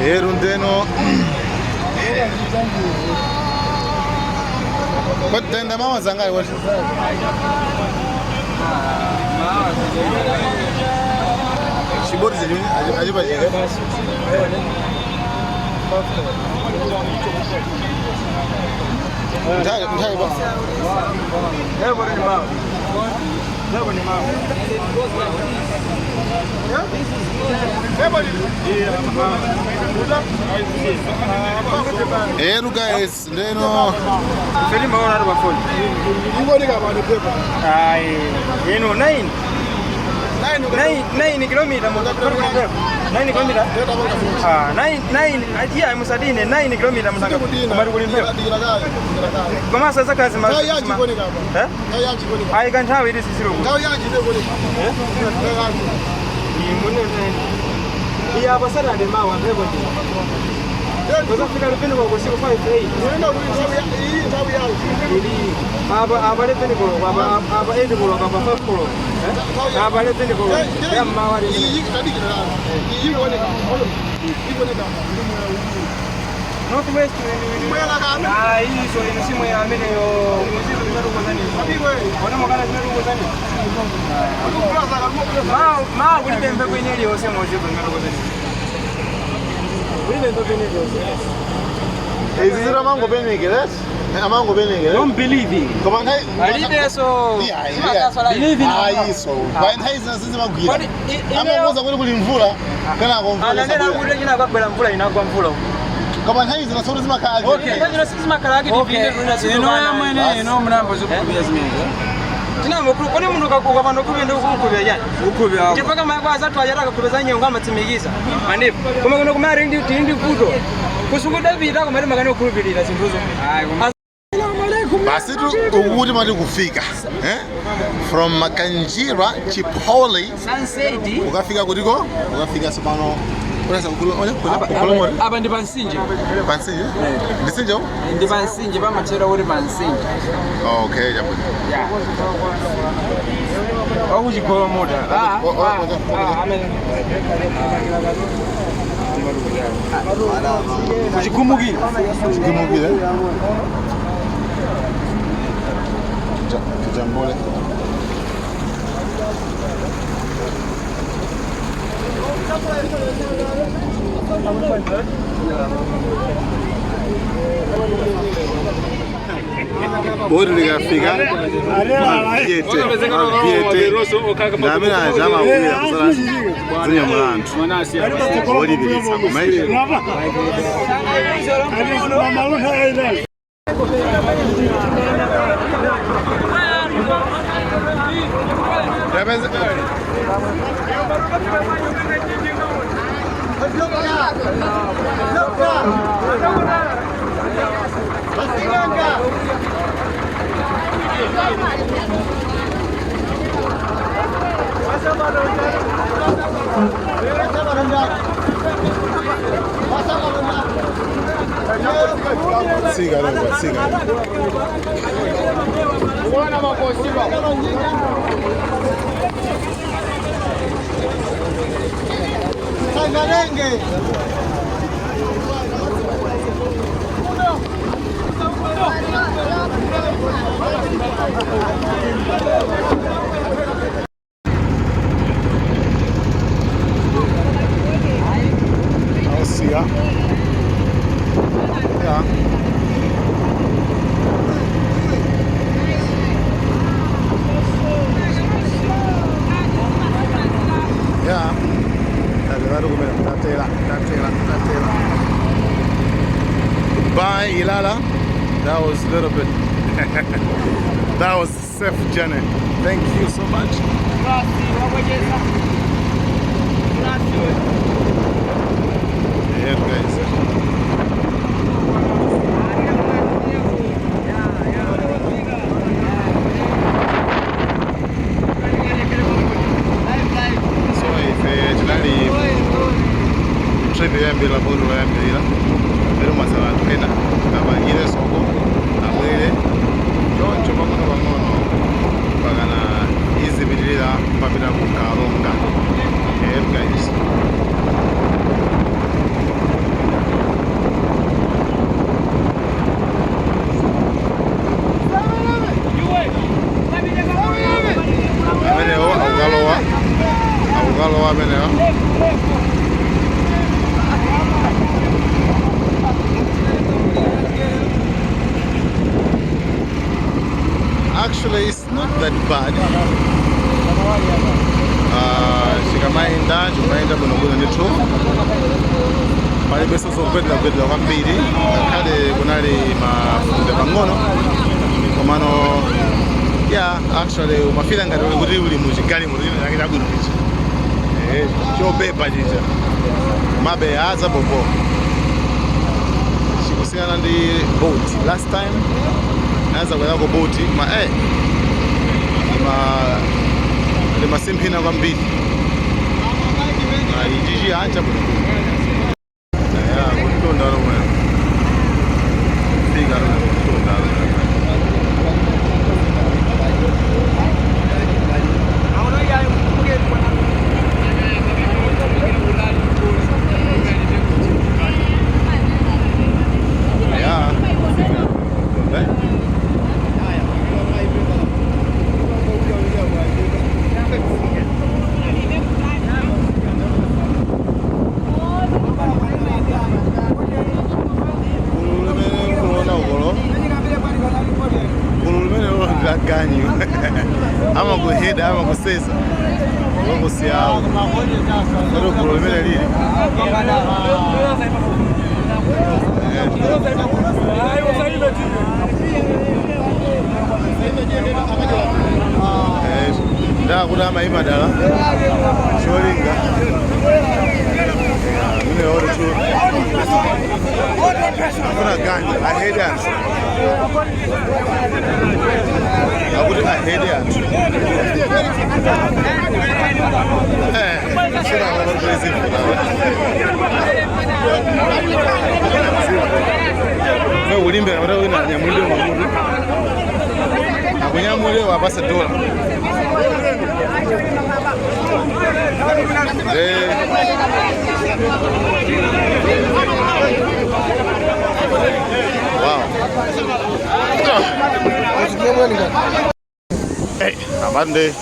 Eru ndeno kwatenda mama zangai wati chibori chenyu achipachike. Nthawi nthawi ba. Eru guys, ndeno Ino 9 9 kilomita, 9 kilomita, ah, 9 9, iya musadine 9 kilomita musanga kumati kuli mphepo komanso zakazi ma eh ayi kanthawi ili sisiro iya apa Saturday mawa mphepo ndi uzafika lupini kwa kusiku 5 8 ili apa apa 11 koloko, apa 8 koloko, apa 5 koloko, eh, apa 11 koloko ya mmawa lini. North West. Ah, iso ino simwe ameneyo muzizo zinatukozani ona makana zinatukozani ma kulibe mphepo ine iliyonse muzizo zinatukozani kulibe mphepo ine iliyonse. Izi zira amangopenekera, amangopenekera. Don't believe it. Koma nthawi Alibenso. Believe in ayiso pa nthawi zina sizimagwira. Kodi Amakuza kuti kuli mvula, kenako mvula ananena isabwera. kuti chinakagwera mvula, inagwa mvula. Koma nthawi zina sokuti zimakhala. Okay. Ino yamwene ino mulambo zikukubira zimenezo. Tinamukulu kodi munthu ukapanda kukhulupirira ndi kukhulupirira chani? Kukhulupirira. Chifukwa mayiko azathu achata akakhulupirira nyengo amatsimikiza mandipo, koma kuno kumari ndi tili ndi vuto kusukudapita kumati makani kukhulupirira zinthuzo. Basi tu ukuti mati kufika, eh? From Makanjira Chipoli. Sunset. Ukafika kutiko ukafika sopano unasa kukulomori. Apa ndi pansinje. Pansinje, ndisinje? Ndi pansinje, pamathera kuti pansinje. Okay, chabwino. Wakuchigolo mota. Kuchigumukira. Chigumukire. Tujambule. Boti likafika mavyete mavyete ndamene aja amabwera kusala zinyamula anthu olipiritsa kumaisha. Tsika leo, tsika. Ausiya. Yeah. Yeah. Tatela kumene, tatela, tatela, tatela. Goodbye, Ilala. That was a little bit. That was safe journey. Thank you so much. Yeah, guys. So ife tinali trip yoyambirira, boti loyambirira lero masala anthu ena apangire soko abwere choncho pang'ono pang'ono pakana izipitirira papita ku Karonga. Yeah, guys. Akukalowa amenewa. Actually, it's not that bad. Chikamayenda chikumayenda bwinobwino ndithu, palibenso zogwedera kwambiri, ngakhale kunali mafunde pang'ono, komano yeah, actually umafira ngati uli kuti uli muchigalimoto china chake chabwino ichi, chopepa chija, komabe azapopo chikusiyana ndi boat. Last time naza kwelako boat ma ma limasimphina kwambiri. Ah, ichichi anja bwinobwino ya kuntunda lomwe fika lomwe kuntunda. Ya fika kuntunda, eh? Gulu limene kuona ukolo, gulu limene la ganyu amakuheda, amakusesa longosi yawo ero gulu limene lili. Ndakuti amayima dala cholinga mine ori tu afuna ganyu ahede anthu, akuti ahede anthu. Sina ne ulimbe ora wina nyamulire mamutu akunyamule wapase dola. Wow. Abande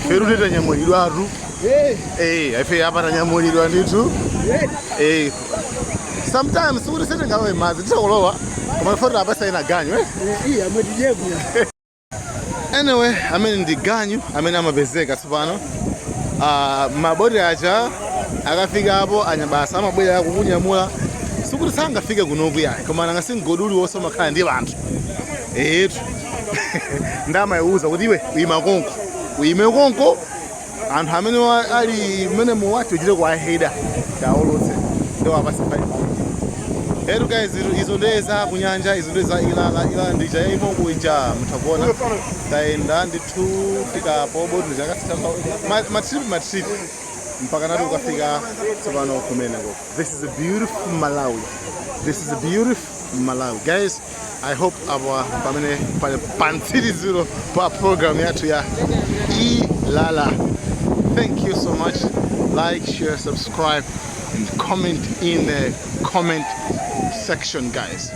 feru titanyamulidwa atu. Ife apa tanyamulidwa ndithu. Sometimes kuti sitingalowe madzi, tisakulowa, koma foti apasa ina ganyu, eh? Iya, mwetijeku. Anyway, amene ndi ganyu amene amapezeka tsopano. Maboti aja akafika apo anyabasa amabwera kukunyamula, sikuti sangafike kunoku yayi, koma nanga si mgodi uliwonse umakhala ndi anthu etu ndamayiuza kuti iwe uyima konko, uyime konko, anthu amene ali mmene muwati uchite kuwaheda taolotse ndowapasa 5. Heru guys, izo ndeza kunyanja, izo ndeza Ilala. Ilala ndija yaimongo ija mutakuona taenda ndithu fika po boti chakasita matrip matrip mpaka nati ukafika tsopano kumeneko. This is a beautiful Malawi, this is a beautiful Malawi, guys. I hope apa pamene pali pantsiriziro pa program yathu ya Ilala. Thank you so much. Like, share, subscribe and comment in the comment section, guys.